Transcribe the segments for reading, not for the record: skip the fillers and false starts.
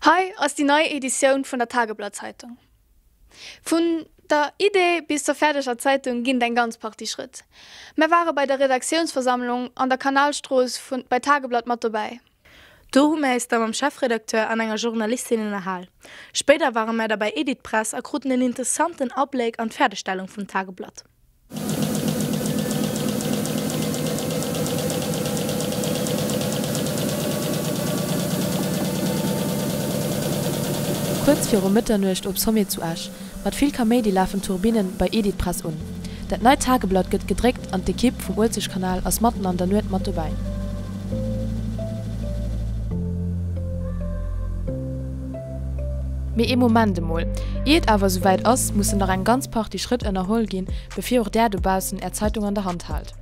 Hei ass déi nei Editioun vun der Tageblatt-Zeitung. Vun der Idee bis zur fäerdeger Zeitung ginn et eng ganz Partie Schrëtt. Mär ware bei der Redaktiounsversammlung an der Kanalstrooss vun bei Tageblatt mat dobäi. Do hu mär eis da mam Chefredakteur an enger Journalistin ënnerhal. Spéider ware mär da bei Editpress a kruten en interessanten Abléck an d'Fäerdegstellung vum Tageblatt. Kuerz viru Mëtternuecht op Sommet zu Esch. Mat vill Kaméidi lafen d'Turbinnen bei Editpress un. Dat neit Tageblatt gëtt gedréckt an d'Ekipp vum Uelzechtkanal ass matten an der Nuet mat dobäi. Mee ee Moment emol, Ier et awer esouwäit ass, mussen nach eng ganz Partie Schrëtt ënnerholl ginn, bevir och där dobaussen är Zeitung an der Hand haalt.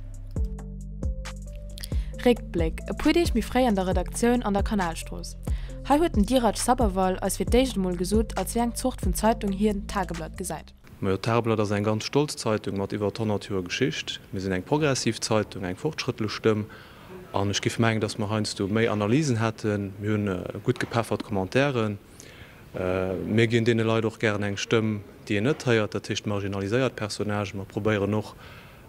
Réckbléck, E puer Deeg méi fréi an der Redaktioun an der Kanalstrooss. Hei huet den Dheeraj Sabharwal eis fir d'éischt emol gesot, als wéi eng Zort vun Zeitung hien d'Tageblatt gesäit. Majo, d'Tageblatt ass eng ganz stolz Zeitung mat iwwer 100 Joer Geschicht. Mir sinn eng progressiv Zeitung, eng fortschrëttlech Stëmm. An ech géif mengen, datt mer heiansdo méi Analysen hätten. Mir hunn gutt gepeffert Commentairen. Mir ginn deene Leit och gären eng Stëmm, déi een net héiert, dat heescht marginaliséiert Personnagen. Mer probéieren och,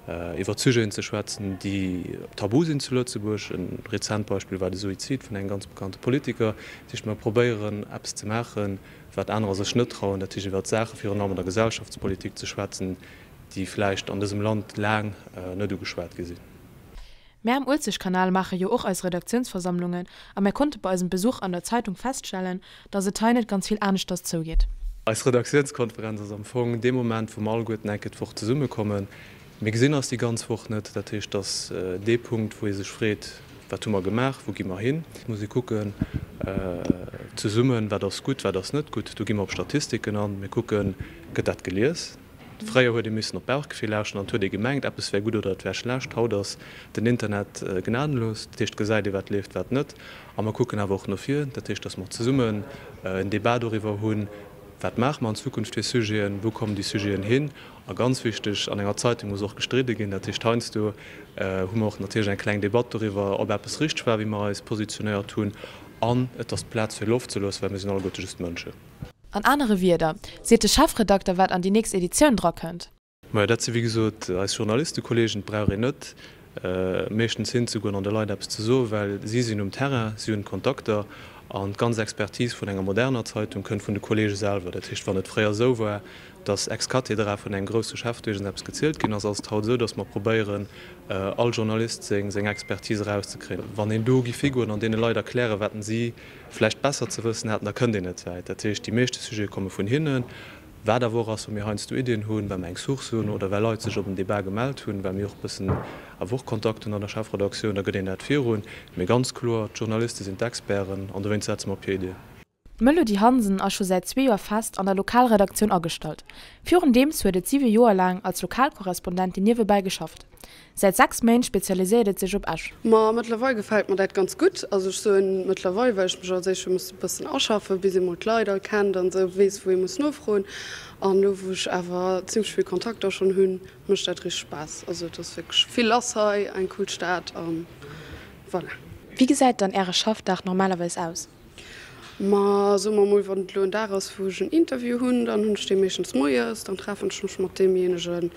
iwwer Sujeten ze schwätzen, déi tabu sinn zu Lëtzebuerg. E rezent Beispill war de Suizid vun engem ganz bekannte Politiker. Dat heescht, mer probéieren, eppes ze maachen, wat anerer sech net trauen, dat heescht, iwwer Saache virun allem an der Gesellschaftspolitik ze schwätzen, déi vläicht an dësem Land laang net ugeschwat gi sinn. Mär am Uelzechtkanal maache jo och eis Redaktiounsversammlungen a mär konnte bei eisem Besuch an der Zeitung feststellen, dass et hei net ganz vill aneschters zougeet. Eis Redaktiounskonferenz ass am Fong dee Moment, wou mer alleguerten eng Kéier d'Woch zesummekommen. Mir gesinn eis déi ganz Woch net. Dat heescht, et ass dee Punkt, wou ee sech freet, Wat hu mer gemaach, wou gi mer hin? Et muss ee kucken zesummen, wat ass gutt, wat ass net gutt. Do gi mer op Statistiken an. Mir kucken, Gëtt dat gelies? Fréier huet ee missen op d'Bauchgefill lauschteren an et huet ee gemengt, eppes wär gutt oder et wär schlecht. Haut ass den Internet gnadenlos, dat heescht, et gesäit ee wat leeft, wat net. A mer kucken awer och no vir, dat heescht, datt mer zesummen en Debat doriwwer hunn, wat maache mer an Zukunft fir Sujeten, wou kommen déi Sujeten hin. A ganz wichteg, an enger Zeitung muss och gestridde ginn, dat heescht, heiansdo hu mer och natierlech eng kleng Debatt doriwwer, ob eppes richteg war, wéi mer eis positionéiert hunn. An et ass d'Plaz fir Loft ze loossen, well mir sinn alleguerte just Mënschen. An anere Wierder, seet de Chefredakter wat an déi nächst Editioun drakënnt. Majo, dat si wéi gesot eis Journalistekolleegen. Et brauch een net meeschtens hinzegoen an de Leit eppes ze soen, well si sinn um Terrain, si hunn d'Kontakter an d'ganz Expertise vun enger moderner Zeitung kënnt vun de Kolleege selwer. Dat heescht, wann et fréier esou war, datt ex cathedra vun engem grousse Chef duerch eppes gezielt ginn ass, ass et haut esou, datt mer probéieren, all Journalist seng Expertise erauszekréien. Wann een do giff higoen an deene Leit erklären, wat si vläicht besser ze wëssen hätten, da kënnt een net wäit. Dat heescht, déi meeschte Sujete komme vun hinnen. Wat awer och ass, wa mir heiansdo Iddien hunn, well mer eng Source hunn oder well Leit sech op en Debat gemellt hunn, well mir och e bëssen awer och Kontakt hunn an der Chefredaktioun, da gëtt een dat virun. Mee ganz kloer, d'Journaliste sinn d'Experten an dowéinst setze mer op hir Iddien. D'Melody Hansen ass scho säit zwee Joer fest an der Lokalredaktioun agestallt. Virun deems huet et siwe Joer laang als Lokalkorrespondentin niewebäi geschafft. Säit 6 Méint spezialiséiert et sech op Esch. Ma mëttlerweil gefält mer dat ganz gutt. Also ech soen mëttlerweil, well ech mech als éischt hu musse bëssen aschaffen, bis ee mol d'Leit all kennt an esou weess, wou ee muss nofroen. An elo wou ech awer zimmlech vill Kontakter schonn hunn, mécht dat richteg Spaass. Also et ass wierklech vill lass hei, eng cool Stad a voilà. Wéi gesäit dann Äre Schaffdag normalerweis aus? Ma soe mer mol, wann et elo en Dag ass, wou ech en Interview hunn, dann hunn ech dee meeschtens moies, dann treffen ech mech mat deemjéinegen,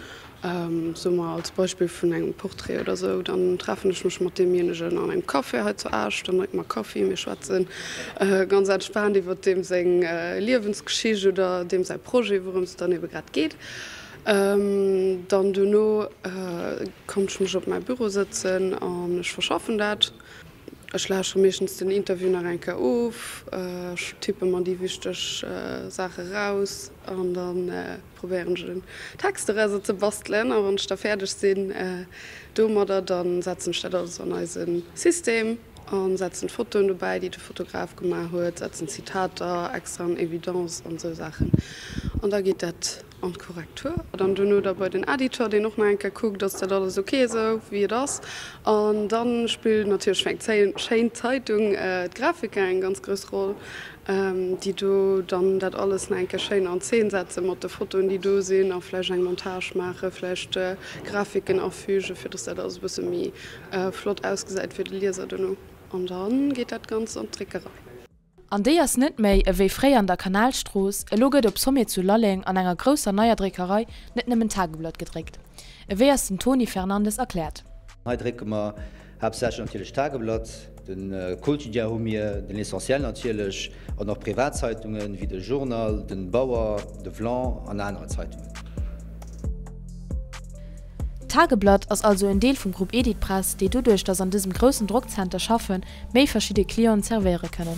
soe mer als Beispill vun engem Portrait oder esou, dann treffen ech mech mat deemjéinegen an engem Café hei zu Esch, dann drénke mer Kaffi, mir schwätze ganz entspaant iwwer deem seng Liewensgeschicht oder deem säi Projet, wourëms et dann ebe grad geet. Dann dono kann ech mech op mäi Büro sëtzen an ech verschaffen dat. Ech lauschteren meeschtens den Interview nach eng Kéier of, ech tippe mer déi wichteg Saache raus an da probéieren ech en Text dorauser ze bastelen. A wann ech da fäerdeg sinn domadder, da setzen ech dat alles an eise System a setzen d'Fotoen dobäi, déi de Fotograf gemaach huet, setzen Zitater extra an Evidence an esou Saachen an da geet dat An d'Korrektur. Dann duerno da bei den Editor, deen och nach eng Kéier kuckt, ass dat alles ok esou wéi et ass. An da spillt natierlech fir eng schéin Zeitung d'Grafiker eng ganz grouss Roll, déi do dann dat alles nach eng Kéier schéin an Zeen setze mat de Fotoen, déi do sinn a vläicht eng Montage maachen, vläicht Grafiken afügen, fir dass dat alles e bësse méi flott ausgesäit fir de Lieser duerno. An da geet dat Ganzt an d'Dréckerei. An déi ass net méi ewéi fréier an der Kanalstrooss, elo gëtt op Sommet zu Lalleng an enger grousser neier Dréckerei net nëmmen Tageblatt gedréckt, ewéi eis den Tony Fernandes erkläert. Hei drécke mer haaptsächlech natierlech Tageblatt, de Quotidien hu mir, den L'Essentiel natierlech an och Privatzeitungen wéi de Journal, den Bauer, de Wlan an anerer Zeitungen. D'Tageblatt ass also en Deel vum Grupp Editpress, déi doduerch, datt an dësem groussen Drockzenter schaffen, méi verschidde Clienten zerwéiere kënnen.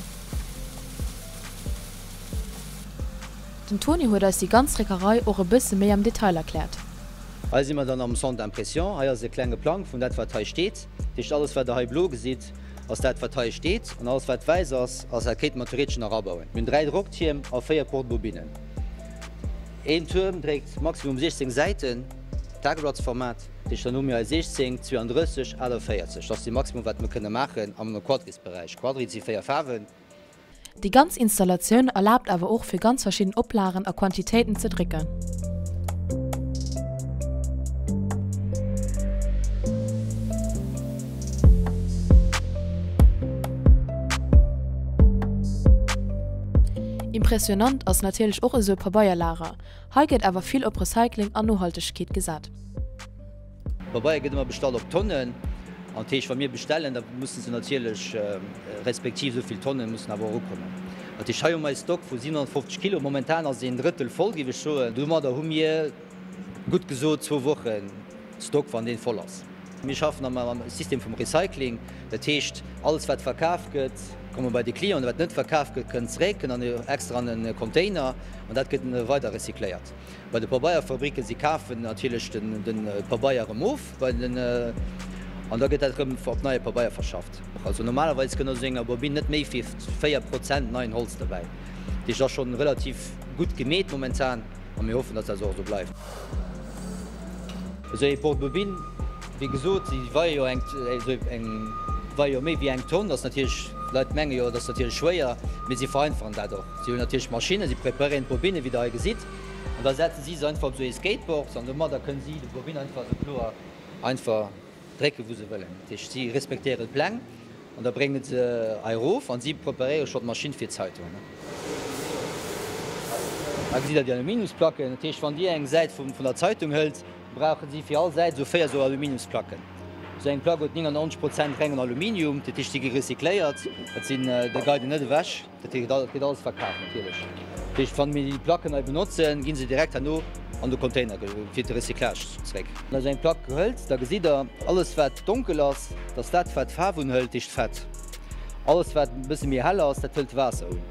Den Tony huet eis déi ganz Dréckerei och e bësse méi am Detail erkläert. Hei si mer dann am Centre d'impression. Hei ass e klenge Plang vun dat wat hei steet. Dat heescht alles wat der hei blo gesitt, ass dat wat hei steet an alles wat wäiss ass, ass dat kéinte mer theoretesch nach abauen. Mir hunn 3 Drocktierm a 4 Porte-bobinen. Een Tuerm dréckt maximum 16 Säiten. Tageblattsformat, dat heescht dann hu mir hei 16, 32, 48, dat ass de Maximum wat mir kënne maachen am Quadrisberäich. Quadri si 4 Faarwen. Déi ganz Installatioun erlaabt awer och fir ganz verschidden Oplagen a Quantitéiten ze drécken. Impressionant ass natierlech och esou e Pabeierlager. Hei gëtt awer vill op Recycling an Nohaltegkeet gesat. Pabeier gëtt ëmmer bestallt op Tonnen. An dat heescht, wa mir bestellen, da musse se natierlech, respektiv esou vill Tonne mussen awer och ukommen. Dat heescht, hei hu mer e Stock vu 750 Kilo. Momentan ass een Drëttel voll, géif ech soen. Domadder hu mir, gutt gesot, zwou Woche Stock, wann dee voll ass. Mir schaffen am System vum Recycling, dat heescht, alles wat verkaf gëtt, komme bei de Clienten, wat net verkaf gëtt, kënnt zeréck, kënnt an extra an e Container an dat gëtt weider recycléiert. Bei de Pabeierfabricken, si kafen natierlech de Pabeier erëm of bei den an da gëtt dat erëm op neie Pabeier verschafft. Also normalerweis kënnt aus enger Bobine net méi wéi 4 Prozent neien Holz derbäi. Dat heescht, et ass schonn relativ gutt gemeet momentan. A mir hoffen, dass dat och esou bleift. Esou ee Porte-bobine, wéi gesot, si weie jo eng, eng, weie jo méi wéi eng Tonn. Dat ass natierlech, d'Leit menge jo, dat ass natierlech schwéier, mee si vereinfachen dat och. Si hunn natierlech Maschinnen, si preparéieren d'Bobine, wéi Der hei gesitt, an da setze si se einfach op esou ee Skateboard an domadder kënnen si de Bobine einfach esou kloer einfach drécken, wou se wëllen. Dat heescht, si respektéieren d'Pläng an da bréngen se hei erof an si preparéiere schonn d'Maschinn fir d'Zeitung. Hei gesitt Der déi Aluminiumsplacken. Dat heescht, wann Dir eng Säit vun der Zeitung hëlt, brauche si fir all Säit esou 4 esou Aluminiumsplacken. Esou eng Plack huet 99 Prozent rengen Aluminium, dat heescht, si gi recycléiert. Dat sinn, da geit een net ewech. Dat gëtt alles verkaf natierlech. Dat heescht, wann mir déi Placken hei benotzen, gi se direkt herno an de Container fir de Recyclage zeréck. Wann der esou eng Plack hëlt, da gesitt der, alles wat donkel ass, dat ass dat wat Faarf unhëlt, dat heescht Fett. Alles wat e bësse méi hell ass, dat hëlt Waasser un.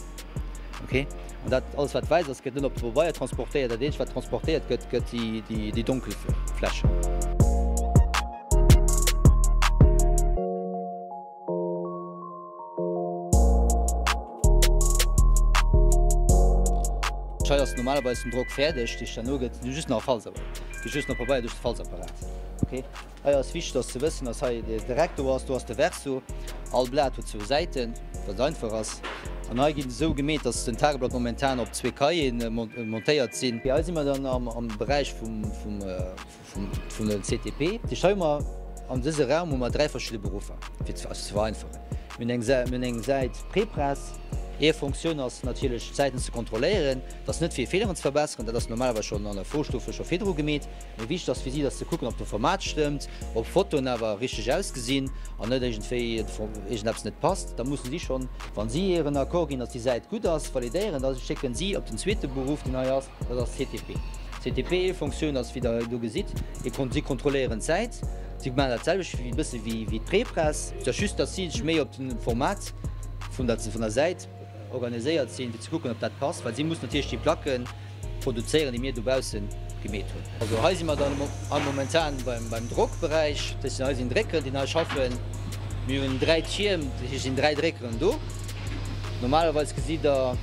Ok? An dat alles wat wäiss ass, gëtt net op de Pabeier transportéiert. Dat eenzegt wat transportéiert gëtt, gëtt déi donkel Fläch. Hei ass normalerweis den Drock fäerdeg, dat heescht herno gëtt just nach e Falzapparat, geet just nach Pabeier duerch de Falzapparat. Ok, hei ass wichteg ass ze wëssen, dass hei de Recto ass, do ass de Verso, all Blat huet zwou Säiten, wat einfach ass. An hei ginn esou gemeet, dass den Tageblatt momentan op zwee Cahieren montéiert sinn. Hei si mer dann am Beräich vum. Vun den CTP. Dat heescht, hei hu mer an dëse Raum hu mer 3 verschidde Beruffer, fir et ze vereinfachen. Mir hunn eng Säit, mir hunn eng Säit Prepress. Hir Fonctioun ass natierlech d'Säiten ze kontrolléieren. Dat ass net fir Feeleren ze verbesseren, dat ass normalerweis schonn an der Vorstufe scho virdru gemeet. Mee wichteg ass fir si, dass ze kucken, ob de Format stëmmt, ob d'Fotoen awer richteg ausgesinn an net iergendwéi iergendeppes net passt. Da mussen si schonn, wa si hiren Accord ginn, dass déi Säit gutt ass, validéieren. Da schécken si op den zweete Beruff, deen hei ass. Dat ass CTP. CTP, hir Fonctioun ass, wéi Der do gesitt, si kontrolléieren d'Säit. Si maachen dat selwecht wéi e bësse wéi d'Prepress, et ass just, datt si sech méi op de Format vun der vun der Säit organiséiert sinn, fir ze kucken, ob dat passt, well si mussen natierlech déi Placke produzéieren, déi mir dobausse gemeet hunn. Also hei si mer dann momentan beim Drockberäich. Dat sinn hei sinn Dréckeren, déi hei schaffen. Mir hunn 3 Tierm, dat heescht, et sinn 3 Dréckeren do. Normalerweis gesitt Der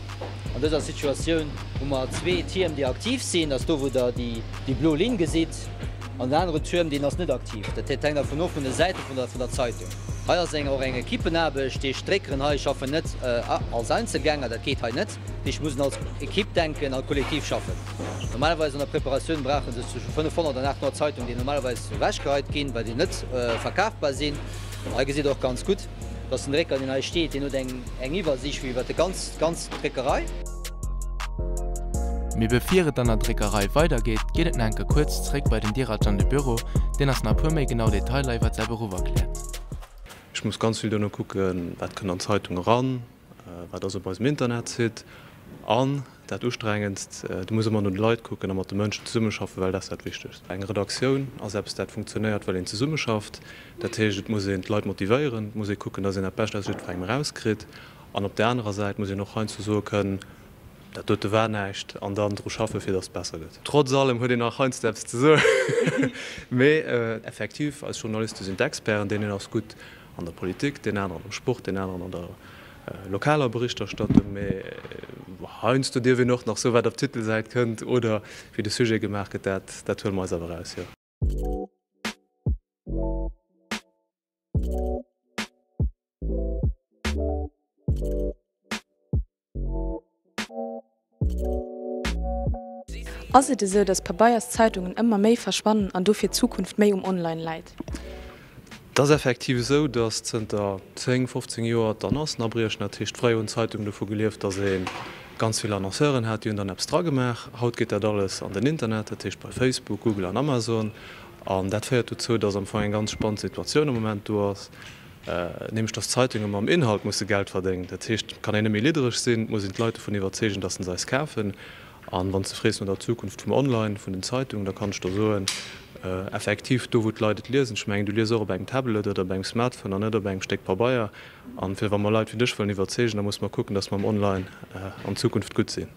an dëser Situatioun hu mer zwee Tierm, déi aktiv sinn, dat ass do, wou Der déi blo Linn gesitt, an den aneren Tuerm, deen ass net aktiv. Dat hänkt dervun of, vun de Säite vun der Zeitung. Hei ass eng och eng Equippenaarbecht, déi d'Dréckeren hei schaffen net als Einzelgänger, dat geet hei net. Déi mussen als Equipe denken a kollektiv schaffen. Normalerweis an der Preparatioun brauche se zwësche 500 an 800 Zeitungen, déi normalerweis ewechgeheit ginn, well déi net verkafbar sinn. Hei gesitt Der och ganz gutt. Dat ass den Drécker, deen hei steet. Deen huet eng eng Iwwersiicht iwwer de ganz d'ganz Dréckerei. Mee bevir et an der Dréckerei weidergeet, geet et nach enker kuerz zréck bei den Diraj an de Büro, deen eis nach e puer méi genau Detailer iwwert säi Beruff erkläert. Ech muss ganz vill dono kucken, wat kënnt an d'Zeitung eran, wat ass op eisem Internetsite an dat Ustrengendst, du muss ëmmer no de Leit kucken a mat de Mënschen zesummeschaffen, well dat ass dat Wichtegst. Eng Redaktioun ass eppes, dat funktionéiert, well een zesummeschafft. Dat heescht, et muss een d'Leit motivéieren, et muss ee kucken, datt een dat Bescht aus jiddwerengem erauskritt. An op där anerer Säit muss een och heiansdo soe kënnen, Dat dote war näischt, an dann dru schaffen, fir datt et besser gëtt. Trotz allem huet een nach heiansdo eppes ze soen. Mee effektiv, eis Journaliste sinn d'Experten. Deen een ass gutt an der Politik, deen aneren am Sport, deen aneren an der lokaler Berichterstattung. Mee heiansdo dierf een och nach soen, wat op d'Titelsäit kënnt oder wéi de Sujet gemaach gëtt. Dat, dat huele mer eis awer eraus, jo. Ass et esou, datt Pabeierszeitungen ëmmer méi verschwannen an dofir d'Zukunft méi um Online läit? Et ass effektiv esou, datt zënter 10, 15 Joer d'Annoncen abriechen. Dat heescht, fréier hunn d'Zeitungen dovu gelieft, datt ee ganz vill Annonceuren hat, déi hunn dann eppes dragemaach. Haut geet dat alles an den Internet, dat heescht bei Facebook, Google an Amazon. An dat féiert dozou, datt am Fong eng ganz spannend Situatioun am Moment do ass. Nämlech datt d'Zeitunge mam Inhalt musse Geld verdéngen. Dat heescht, et kann een net méi liddereg sinn, et muss een d'Leit dovun iwwerzeegen, datt se eis kafen. An wann s de frees no der Zukunft vum Online, vun den Zeitungen, da kann ech der soen, effektiv do wou d'Leit et liesen, ech mengen du lies och op engem Tablet oder op engem Smartphone an net op engem Stéck Pabeier. An fir wa mer Leit wéi dech wëllen iwwerzeegen, da musse mer kucken, datt mer am Online an Zukunft gutt sinn.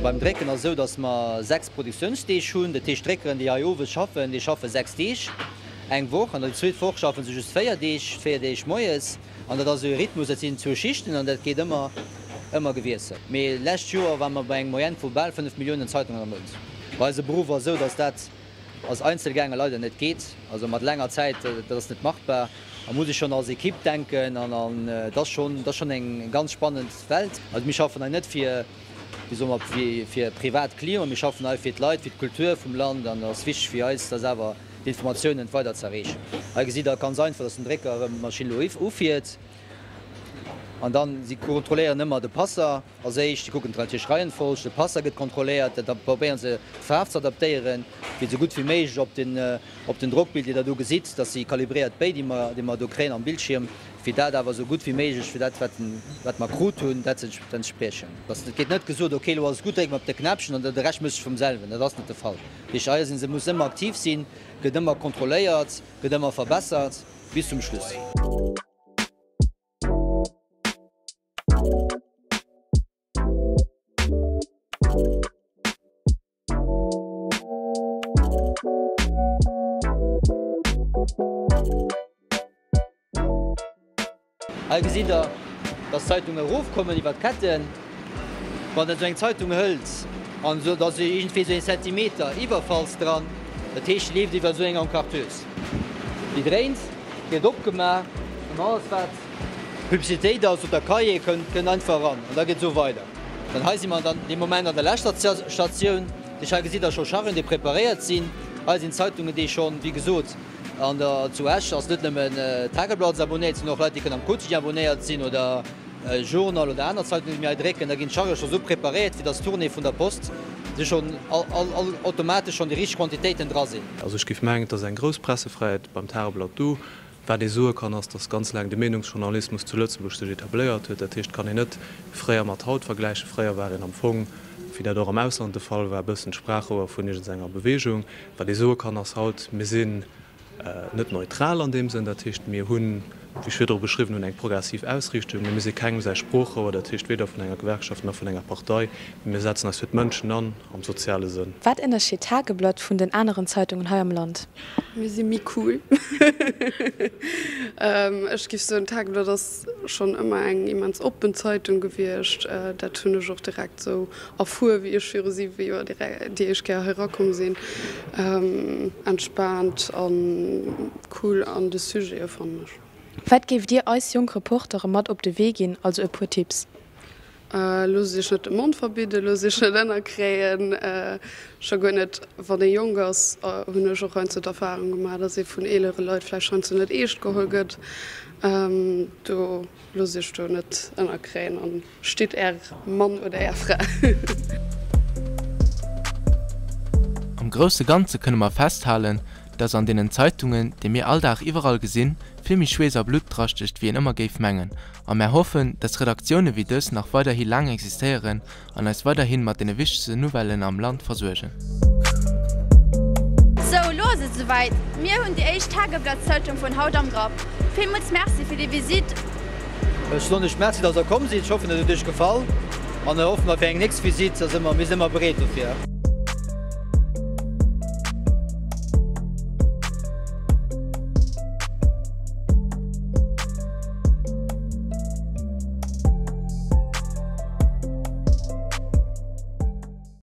Beim Drécken ass esou, datt mer 6 Produktiounsdeeg hunn. Dat heescht, d'Dréckeren, déi hei owes schaffen, déi schaffe 6 Deeg eng Woch. An der zweet Woch schaffe se just 4 Deeg, 4 Deeg moies. An dat ass esou e Rhythmus, dat sinn zwou Schichten an dat geet ëmmer, ëmmer gewiesselt. Mee lescht Joer ware mer bei engem Moyenne vu bal 5 Milliounen Zeitungen am Mount. Bei eise Beruff ass esou, datt dat als Einzelgänger leider net geet, also mat laanger Zäit, dat ass net machbar. Da muss ee schonn als Equipe denken an dat ass schonn, dat ass schonn eng ganz spannend Welt. Also mir schaffen hei net fir, wéi soe mer, fir privat Clienten, mir schaffen hei fir d'Leit, fir d'Kultur vum Land an et ass wichteg fir eis, dass awer d'Informatiounen weider ze erreechen. Hei gesitt Der ganz einfach, dass den Drécker erëm d'Maschinn elo ufiert an dann, si kontrolléieren ëmmer de Passer. Als éischt, si kucken natierlech Reihenfolg, de Passer gëtt kontrolléiert, da probéieren se d'Faarf ze adaptéieren, fir esou gutt wéi méiglech op den, op den Drockbild, déi Der do gesitt, dass déi kalibréiert Béi, déi mer, déi mer do kréien am Bildschierm, fir dat awer esou gutt wéi méiglech fir dat, wat, wat mer krut hunn, dat ze entspriechen. Dass, et gétt net gesot, okay, elo ass et gutt, drécke mer op de Knäppchen an de Rescht mécht sech vum selwen. Dat ass net de Fall. Dat heescht, hei sinn se, muss ëmmer aktiv sinn, gëtt ëmmer kontrolléiert, gëtt ëmmer verbessert bis zum Schluss. Hei gesitt der, dass d'Zeitungen erofkommen iwwer d'Ketten. Wann der esou eng Zeitung hëlt an esou, da ass iergendwéi esou een Zentimeter Iwwerfalls dran. Dat heescht, déi leeft iwwer esou eng Encarteuse. Déi dréint, gëtt opgemaach an alles wat. Publicitéit ass oder Cahier kënnt, kënnt einfach eran an da geet esou weider. Dann hei si mer dann dee Moment an der leschter Statioun. Déi hei gesitt Der scho Chargen, déi preparéiert sinn. Hei sinn Zeitungen, déi schonn, wéi gesot, an der zu Esch ass net nëmmen Tageblatt abonnéiert, et sinn och Leit, déi kënnen am Quotidien abonnéiert sinn oder Journal oder aner Zeitungen, déi mir hei drécken. Da ginn d'Chargë scho sou preparéiert, fir dass d'Tournée vun der Post si schonn all, all automatesch schonn déi richteg Quantitéiten dra sinn. Also ech géif mengen, et ass eng grouss Pressefräiheet beim Tageblatt do. Wat ee soe kann, ass, datt ganz laang de Meenungsjournalismus zu Lëtzebuerg sech etabléiert huet. Dat heescht, et kann een net fréier mat haut vergläichen. Fréier war een am Fong, wéi dat och am Ausland de Fall war, e bëssen d'Spraachrouer vun iergendsenger Beweegung. Wat ee soe kann, ass haut, mir sinn net neutral an deem Sënn. Dat heescht, mir hunn, wéi ech virdru beschriwwen hunn, eng progressiv Ausriichtung, mee mir si kengem säi Sproochrouer, dat heescht weder vun enger Gewerkschaft nach vun enger Partei, mee mir setzen eis fir d'Mënschen an, am soziale Sënn. Wat ënnerscheet d'Tageblatt vun den aneren Zeitungen hei am Land? Mir si méi cool. Ech giff soen, d'Tageblatt ass schonn ëmmer eng immens oppen Zeitung gewiescht. Dat hunn ech och direkt esou erfuer, wéi ech viru 7 Joer déi éischt Kéier hei erakomm sinn. Entspaant a cool an de Sujete fannen ech. Wat géift Dir eis jonk Reportere mat op de Wee ginn, also e puer Tipps? Loosst iech net de Mond verbidden, loosst iech net ënnerkréien, scho guer net wann ee jonk ass, hunn ech och heiansdo d'Erfarung gemaach, dass ee vun eelere Leit vläicht heiansdo net eescht geholl gëtt. Do loosst iech do net ënnerkréien an stitt är Mann oder är Fra. Am grousse Ganze kënne mer festhalen, dass an deenen Zeitungen, déi mir all Dag iwwerall gesinn, vill méi Schweess a Blutt drastécht, wéi een ëmmer géif mengen. A mär hoffen, dass Redaktioune wéi dës nach weiderhi laang existéieren an eis weiderhi mat deene wichtegsten Nouvellen am Land versuergen. Sou, elo ass et esouwäit, Mir hunn déi éischt Tageblatt-Zeitung vun haut am Grapp. Villmools Merci fir déi Visitt. Ech soen iech Merci, dass der komm sidd. Ech hoffen, et huet iech gefall an hoffe mer fir eng nächst Visitt. Da si mer, mir sinn ëmmer bereet dofir.